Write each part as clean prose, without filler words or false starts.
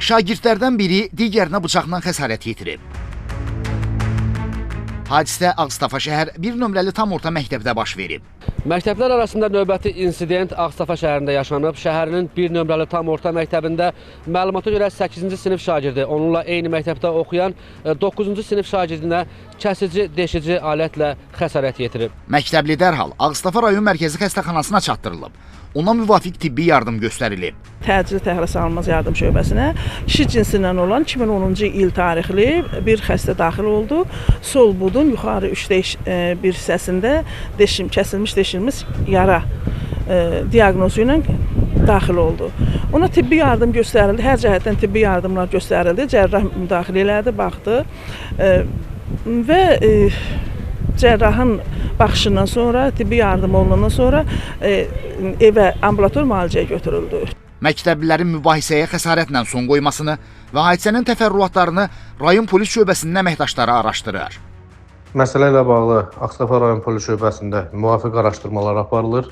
Şagirdlərdən biri digərinə bıçaqla xəsarət yetirib. Hadisə Ağstafa şəhər 1 nömrəli tam orta məktəbdə baş verib. Məktəblər arasında növbəti insident Ağstafa şəhərində yaşanıb. Şəhərinin 1 nömrəli tam orta məktəbində məlumata görə 8-ci sinif şagirdi, onunla eyni məktəbdə oxuyan 9-cu sinif şagirdinə kəsici, deşici alətlə xəsarət yetirib. Məktəbli dərhal Ağstafa rayon mərkəzi xəstəxanasına çatdırılıb. Ona müvafiq tibbi yardım göstərilib. Təcili təxirəsalınmaz yardım şöbəsinə kişi cinsindən olan 2010-cu il tarixli bir xəstə daxil oldu. Sol budun yuxarı üçdə bir hissəsində deşim, kəsilmiş, deşilmiş yara diaqnozu ilə daxil oldu. Ona tibbi yardım göstərildi. Hər cəhətdən tibbi yardımlar göstərildi. Cərrah müdaxilə elədi, baxdı və cərrahın baxışından sonra, tibbi yardım olunandan sonra evə ambulator müalicəyə götürüldü. Məktəblilərin mübahisəyə xəsarətlə son qoymasını və hadisənin təfərrüatlarını rayon polis şöbəsinin əməkdaşları araşdırır. Məsələ ilə bağlı Ağstafa rayon polis şöbəsində müvafiq araşdırmalar aparılır.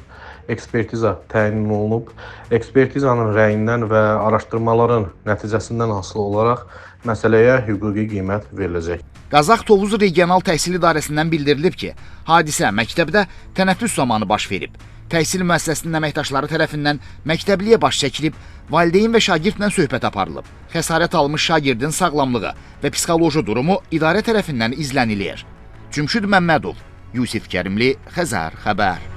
Ekspertiza təyin olunub. Ekspertizanın rəyindən və araşdırmaların nəticəsindən asılı olaraq məsələyə hüquqi qiymət veriləcək. Qazax Tovuz Regional Təhsil İdarəsindən bildirilib ki, hadisə məktəbdə tənəffüs zamanı baş verib. Təhsil müəssisəsinin əməkdaşları tərəfindən məktəbliyə baş çəkilib, valideyn və şagirdlə söhbət aparılıb. Xəsarət almış şagirdin sağlamlığı və psixoloji durumu idarə tərəfindən izlənilir. Cümşüd Məmmədov, Yusif Kərimli, Xəzər xəbər.